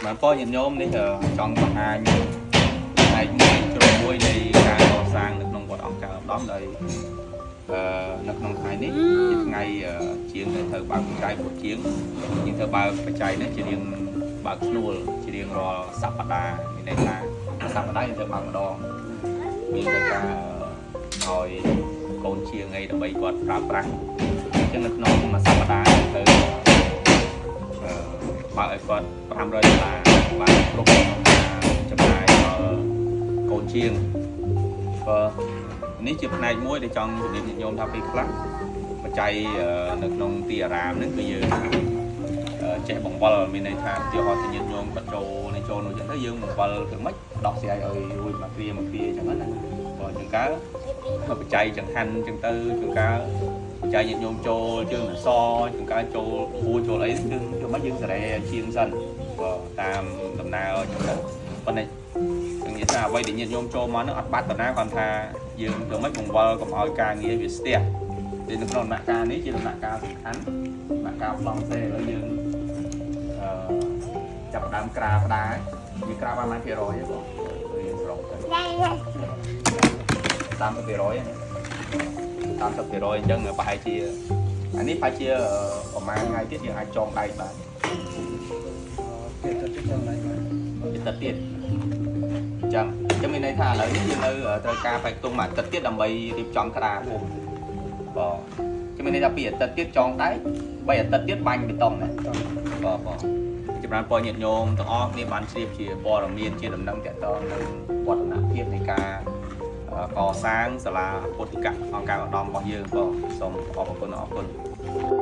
បានពរញាតិញោមនេះចង់បង្ហាញផ្នែកមួយជ្រុងមួយនៃការកសាងនៅក្នុងវត្តអង្គការឧត្តមដោយអឺនៅក្នុងថ្ងៃនេះជាថ្ងៃជាងដែលត្រូវបើកបច្ច័យពួកជាងយើងត្រូវបើកបច្ច័យនេះជារៀងបើកស្នួលជារៀងរាល់សប្តាហ៍មានន័យថាសប្តាហ៍យើងត្រូវបើកម្ដងមានតែការឲ្យកូនជាងអីដើម្បីគាត់ប្រើប្រាស់អញ្ចឹងនៅក្នុងមួយសប្តាហ៍ត្រូវ បើកឲ្យគាត់500ដុល្លារបានគ្រប់ក្នុងការចំណាយដល់កូនជាងបើនេះជាផ្នែកមួយដែលចង់ជម្រាបញាតិញោមថាពេលខ្លះបច្ច័យនៅក្នុងទីអារាមហ្នឹងគឺយើងចេះបង្វិលមានន័យថាឧទាហរណ៍ថាញាតិញោមគាត់ចូលនេះចូលនោះចឹងទៅយើងបង្វិលធ្វើម៉េចដោះស្រាយឲ្យរួចមកគ្រាមកគ្រាចឹងណាបើជាងកាលបច្ច័យចង្ហាន់ចឹងទៅជាងកាល ចែកញាតិញោមចូលជើងអសជើងការចូលគួចូលអីគឺធ្វើម៉េចយើងសេរីជាងសិនបើតាមដំណើរចឹងទៅប៉ុន្តែខ្ញុំនិយាយថាអ្វីដែលញាតិញោមចូលមកហ្នឹងអត់បាត់តាណាគាត់ថាយើងធ្វើម៉េចបង្វិលកុំឲ្យការងារវាស្ទះតែនៅក្នុងដំណាក់កាលនេះជាដំណាក់កាលសំខាន់ដំណាក់កាលប្លង់សេឥឡូវយើងអឺចាប់ផ្ដើមក្រាផ្ដាយើងក្រាបានប៉ុន្មានភាគរយទេបងយើងសរុបទៅ30%ហ្នឹង30%អញ្ចឹងប្រហែលជាអានេះប្រហែលជាប្រហែលថ្ងៃទៀតយើងអាចចងដៃបាន គេទៅចង់ដៃបាន អាទិត្យទៀតអញ្ចឹងអញ្ចឹងមានន័យថាឥឡូវនេះយើងនៅត្រូវការបែកទុំមួយអាទិត្យទៀតដើម្បីរៀបចំក្តារពុំបងអញ្ចឹងមានន័យថាពីអាទិត្យទៀតចងដៃ3អាទិត្យទៀតបាញ់បេតុងណាបងបងចម្រើនពរញាតិញោមទាំងអស់គ្នាបានជ្រាបជាព័ត៌មានជាដំណឹងតាក់ទងនឹងវឌ្ឍនភាពនៃការកសាងសាលាពុទ្ធិកអង្គការឧត្តមរបស់យើងបងសូមអរគុណអរគុណ។